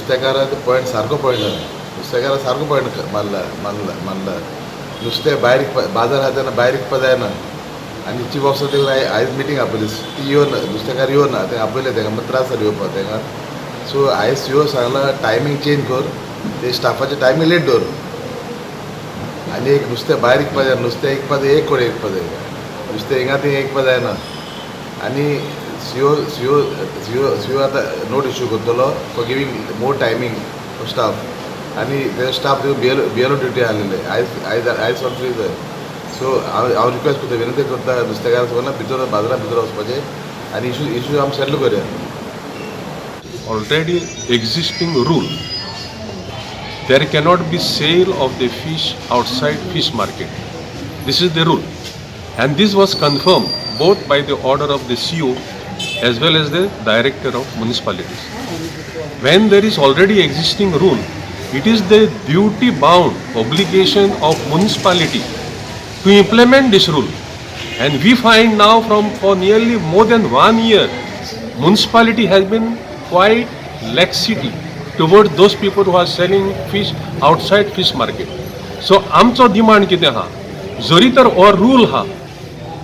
नुस्तेकाराक point सारको point आहा. नुस्तेकाराक सारको पॉयंट मारला मारला मारला. नुस्तें भायर बाजार आहा तेन्ना भायर विकपा जायना. आनी चीफ ऑफिसर तेका आयज मिटींग आपयली. ती येवन नुस्तेकार येवन तेंका आपयले. तेंका मागीर त्रास जालो येवपाक तेंका. सो आयज सीओ सांगला, टायमींग चेंज कर, ते स्टाफाचे टायमींग लेट दवर. आनी एक नुस्तें भायर विकपा जाय. नुस्तें विकपा जाय, एक कडेन विकपा जाय. नुस्तें हिंगा थंय विकपा जायना. आनी सीओ आतां नोट इश्यू करतलो for giving more timing for staff. आनी ते स्टाफ बीएलओ ड्युटी आसलेले आयज आयज आयज सावन फ्री जाय. सो हांव रिक्वेस्ट करता, विनंती करता, नुस्तेकार सगळ्यांना भितर बाजारां भितर वचपाचें आनी इशू आमी सेटल करुया. Already existing rule, there cannot be sale of the fish outside fish market. This is the rule, and this was confirmed both by the order of the CO as well as the director of municipalities. When there is already existing rule, it is the duty bound obligation of municipality to implement this rule. And we find now from for nearly more than one year, municipality has been quite laxity towards those people who are selling fish outside fish market. So आमचो demand कितें आहा, जरी तर हो rule आहा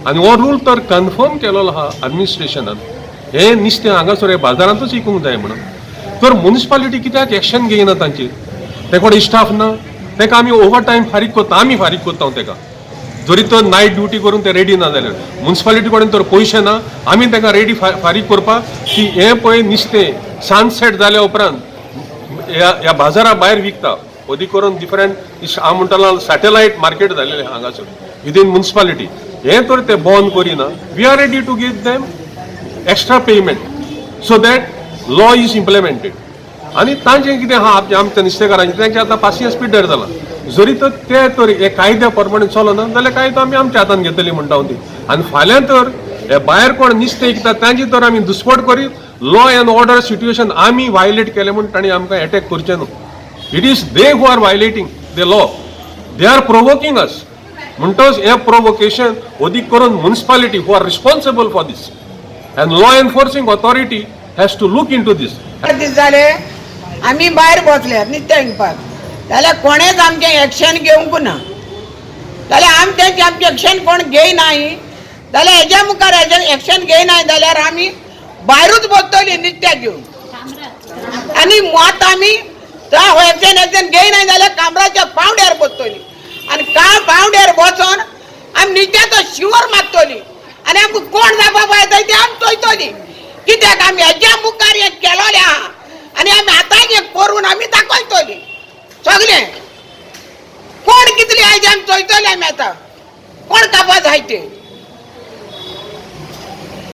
आनी हो rule तर कन्फर्म केलेलो आहा एडमिनिस्ट्रेशनान, हे नुस्तें हांगासर हे बाजारांतूच विकूंक जाय म्हणून, तर मुनिसिपालिटी कित्याक एक्शन घेयना तांचेर? ते कोण स्टाफ ना? ताका आमी ओवर टायम फारीक करता, आमी फारीक करता ताका. जरी तर नायट ड्युटी करून ते रेडी ना जाल्यार मुनिसिपालिटी कडेन तर पयशे ना, आमी तांकां रेडी फारीक करपाक की हें पळय नुस्तें सनसेट जाल्या उपरांत ह्या बाजारा भायर विकता. अदीक करून डिफरंट हांव म्हणटलो सॅटेलायट मार्केट जालेलें हांगासर विदीन मुनिसिपालिटी. हें तर ते बंद करिना, we are ready to give them extra payment so that law is implemented. आनी तांचें कितें आहा, आमच्या नुस्तेकारांचें तांचें आतां पासियेंस पिड्ड्यार जालां. जरी तर ते तर हे कायद्या प्रमाणे चलना जाल्यार कायदो आमी आमच्या हातान घेतली म्हणटा हांव ती. आनी फाल्यां तर हे भायर कोण नुस्तें विकता तांची तर आमी दुस्पट करीत लॉ एंड ऑर्डर सिट्युएशन आमी वायलेट केलें म्हूण तांणी आमकां एटॅक करचें न्हू. It is they who are violating the law. They are provoking us. म्हणटच हे प्रोवोकेशन अदीक करून municipality who are responsible for this and law enforcing authority has to look into this. 4 दीस जाले आमी भायर बसल्यात नुस्तें विकपाक, जाल्यार कोणेच आमचें एक्शन घेवंक ना. जाल्यार आमचें आमचें एक्शन कोण घेयनाय जाल्यार हेज्या मुखार हेजें एक्शन घेयनाय जाल्यार आमी भायरूच बसतली नुस्त्याक घेवन. आनी आतां आमी तो एक्शन घेयनाय जाल्यार कामराच्या पावंड्यार बसतली आनी का पावंड्यार बसोन आमी नुस्त्याचो शिवर मागतली आनी आमकां कोण जावपा येता ते आमी चोयतली. कित्याक आमी हेज्या मुखार हें केलोलें आहा आनी आमी आतां हें करून आमी दाखयतली सगळें. कोण कितले आहा ते आमी चोयतले. आमी आतां कोण कापा जाय ते.